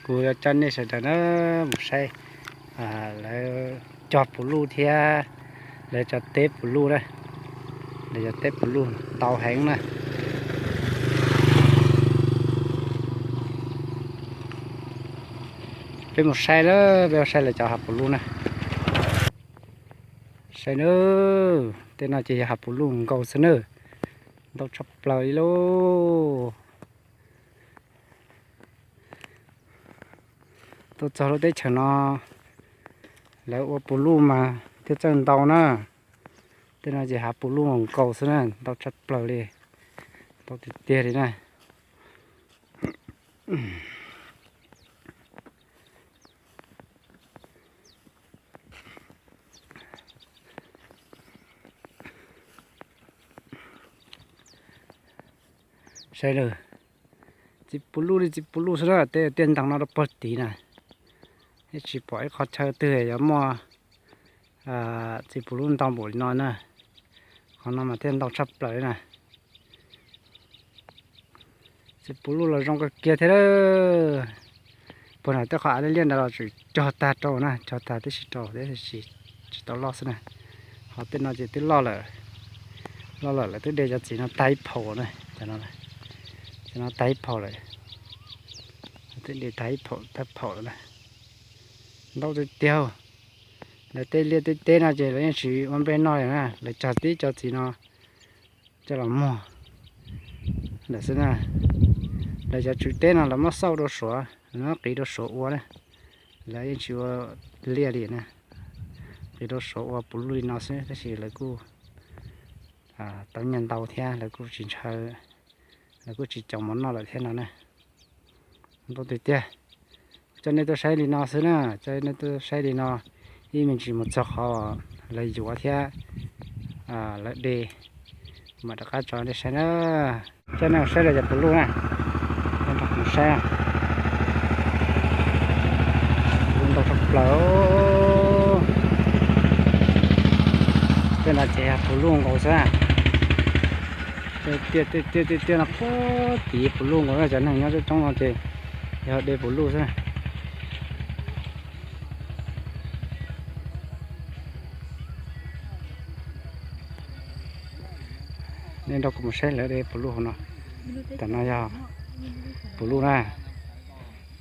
Kuv yuav coj nej sawv daws na mus saib lawv cog puv luj thiab lawv cov teb puv luj na. Lawv cov teb puv luj ntau heev na. Peb mus saib lawm, peb mus saib lawv cov hav puv luj na. Saib na, tej no ces yog hav puv luj nkaus xwb na, ntau tshaj plaws li lauj. Tuaj txog lub teb chaws no, lawv ua puv luj mas thiaj txawj ntau na. Tej no ces hav puv luj nkaus xwb na, ntau tshaj plaws li, ntau tiag tiag li na. Saib lawm, txiv puv luj li txiv puv luj xwb na, tej tiaj ntees no rau puag tid na. Yeej tsis pom ib qhov chaw twg yuav muaj txiv puv luj ntau npaum li no na. Qhov no mas thiaj ntau tshaj plaws li na. Txiv puv luj los zoo kawg kiag thiab. Puag nram tej qhov av liaj liaj ntawd los tseem cog tag rau na, cog tag tib si rau, tsis tau loj xwb na. Ho tej no ces twb loj lawm, loj lawm lawv twb de cov txiv no tag ib phaum na, cov no tag ib phaum lawm, twb de tag ib phaum tag phaum lawm na. Ntau tiag tiag. Lawv tej liaj tej teb no ces lawv yeej tsis ua nplej noj li na, lawv cog tib cov txiv no coj los muag lawm xwb na. Lawv cov tswv teb no lawv muab xauj rau Suav, lawv muab qiv rau Suav ua na, lawv yeej tsis ua liaj li na. Qiv rau Suav ua puv luj li no xwb tab sis lawv kuj tau nyiaj ntau thiab lawv kuj tsis ntshaw, lawv kuj tsis cov mov noj lawm thiab no na. Ntau tiag tiag. Coj nej tuaj saib li no xwb na, coj nej tuaj saib li no, ib me ntsis mus txog qhov lawv yuav thiab lawv de, mam rov qab tso nej saib na. Coj nej mus saib lawv cov puv luj na, mus saib, puv luj ntau tshaj plaws. Tej no ces yog puv luj nkaus xwb. Tiaj tiaj tiaj no puag tid puv luj nkaus, cov neeg nyob coob coob no ces yog de puv luj xwb. Nej nrog kuv mus saib lawv de puv luj hauv no. Tam no yog puv luj na,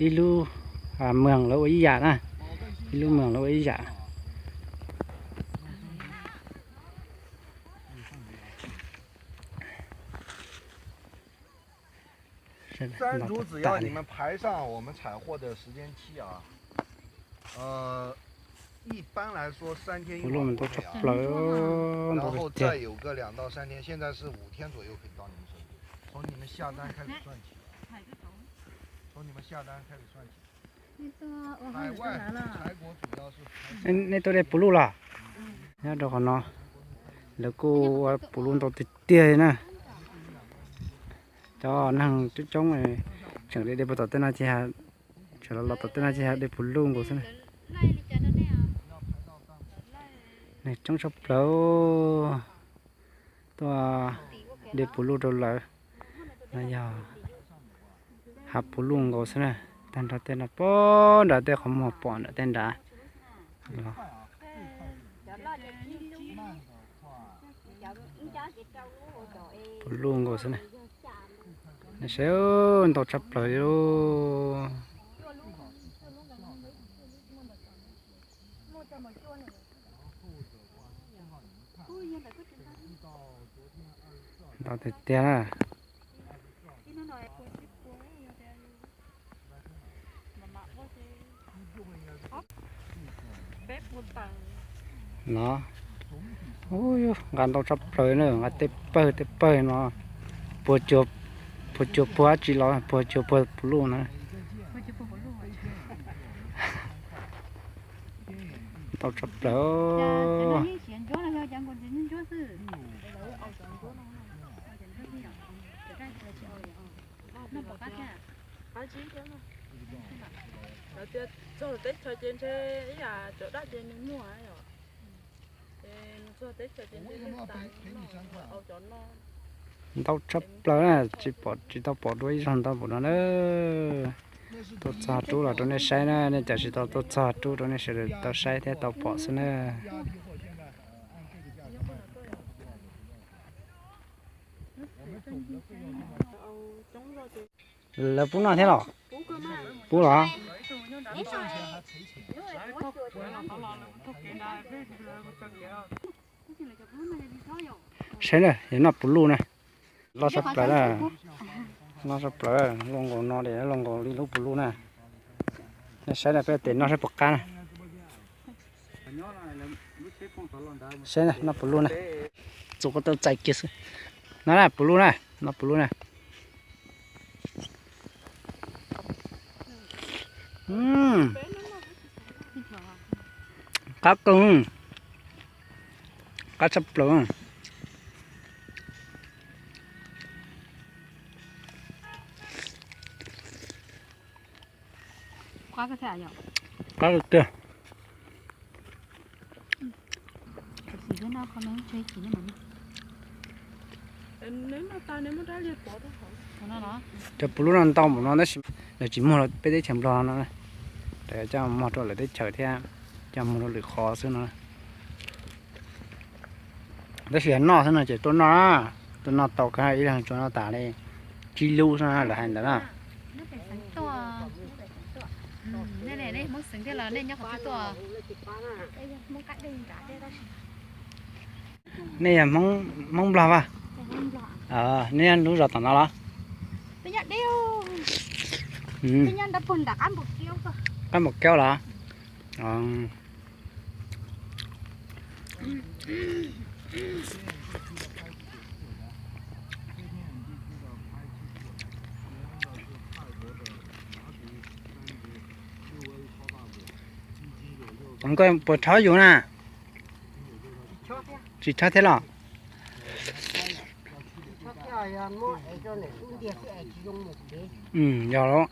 ib lub moos lawv ua ib yam na, ib lub moos lawv ua ib yam.山竹只要你们排上我们采货的时间期啊，呃，一般来说三天一网不会啊，然后再有个两到三天，现在是五天左右可以到你们手里，从你们下单开始算起，从你们下单开始算起。 Nej tuaj de puv luj los? Nyob rau qhov no lawv kuj ua puv luj ntau tiag tiag li na. Cov neeg coob coob tseem de de puag tom tej no ces, tseem los los tom tej no ces de puv luj nkaus xwb na. Neeg coob tshaj plaws tuaj de puv luj rau lawv. No yog hav puv luj nkaus xwb na. Tag nrho tej no puag nram tej qhov muag pom nram tej nrad los. Puv luj nkaus xwb na. Saib, ntau tshaj plaws li. Ntau tiag tiag na. No, nqa ntau tshaj plaws na, nqa tej pawg tej pawg no, puag cuag, puag cuag puag dab tsi los puag cuag puag puv luj na. Ntau tshaj plaws. Lawv tias txog teb chaws ces ntshe ib yam cov dab ces nws muag yom. Ces nws txog teb chaws ces ntshe lwj tas, au cov no. Ntau tshaj plaws na, tsis pom, tsis tau pom dua ib zaug ntau npaum no na. Tuaj txog rub los rau nej saib na, nej cov tsis tau tuaj txog rub rau nej sawv daws tau saib thiab tau pom xwb na. Lawv pub noj thiab los? Pub los? Saib na, yog noj puv luj na. Loj sab plaws, loj sab plaws, luaj nkaus no li, luaj nkaus li lub puv luj na. Nej saib na, peb tes noj saib puas qab na. Saib na, noj puv luj na. Txuas ko taw txais kiag xwb. No na, puv luj na, noj puv luj na. Qab kawg, qab tshaj plaws. Qab tiag. Cov puv luj no ntau npaum no tab sis lawv tsis muag rau peb teb chaws Nplog no, lawv coj muag rau lawv teb chaws thiab, coj muag rau lwm qhov xwb no. Tab sis yog noj xwb no ces tuaj noj, tuaj noj tau kawg, ib leeg tsuas noj tas li tsib lub xwb na, lawv hais ntawd na. Nej yog Hmoob Nplog vaj? Nej nyob lub zos tom no los? Qab Npaum Kaub los? Koj puas rhaub yus na? Tsis rhaub thiab los? Yog los.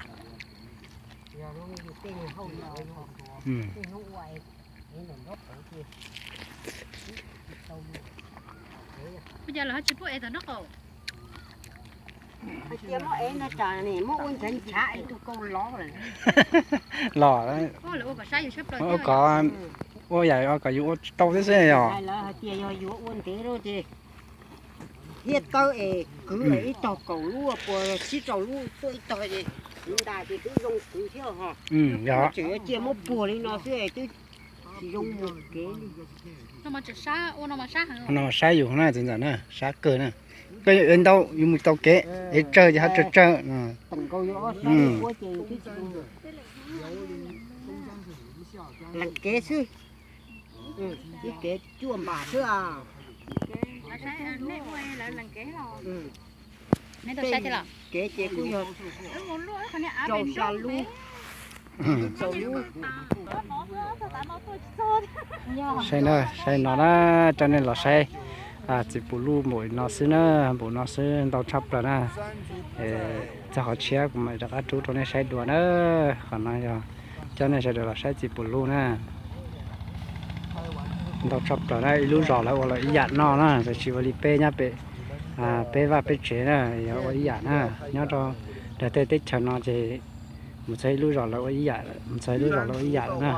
Ua cas lawv ho tsis pub ev tom nraub qaum? Hais tias muab ev no tsam nim muab ua ntshav ntshav es tus kau lov lawm. Los, ua kom, ua yam kom yus ua tsis tau xwb xwb yog. Lawv hais tias yog yuav ua ntev lawm ces hiab tawb es kwv ib tog kaum lub puas tsib rau lub tuaj ib tog ces kwv ntais ces twb zoo kwv thiab ho. Yog tseem yuav cia muab puag li no xwb twb tsis zoo mus kev li. No sab yus na txiv ntxawm na, sab kawg na. Koj yuav ev ntau yus mus tau kev, ev tsawg ces ho tsawg tsawg. Lees kev xwb, ib kev cuaj npam xwb. Kev ces kuj yog rau xya lub, rau lub. Saib na, saib no na, coj nej los saib txiv puv luj npaum no xwb na, npaum no xwb ntau tshaj plaws na. Txog qhov tshiab kuv mam rov qab rub rau nej saib dua na. Qhov no yog coj nej sawv daws los saib txiv puv luj na. Ntau tshaj plaws na, ib lub zos lawv ua los ib yam noj na, tab sis ua li peb nyob pem, peb vaj peb tsev na, yog ua ib yam na. Nyob rau tej teb chaws no ces mus txog ib lub zos lawv ua ib yam, mus txog ib lub zos lawv ua ib yam na.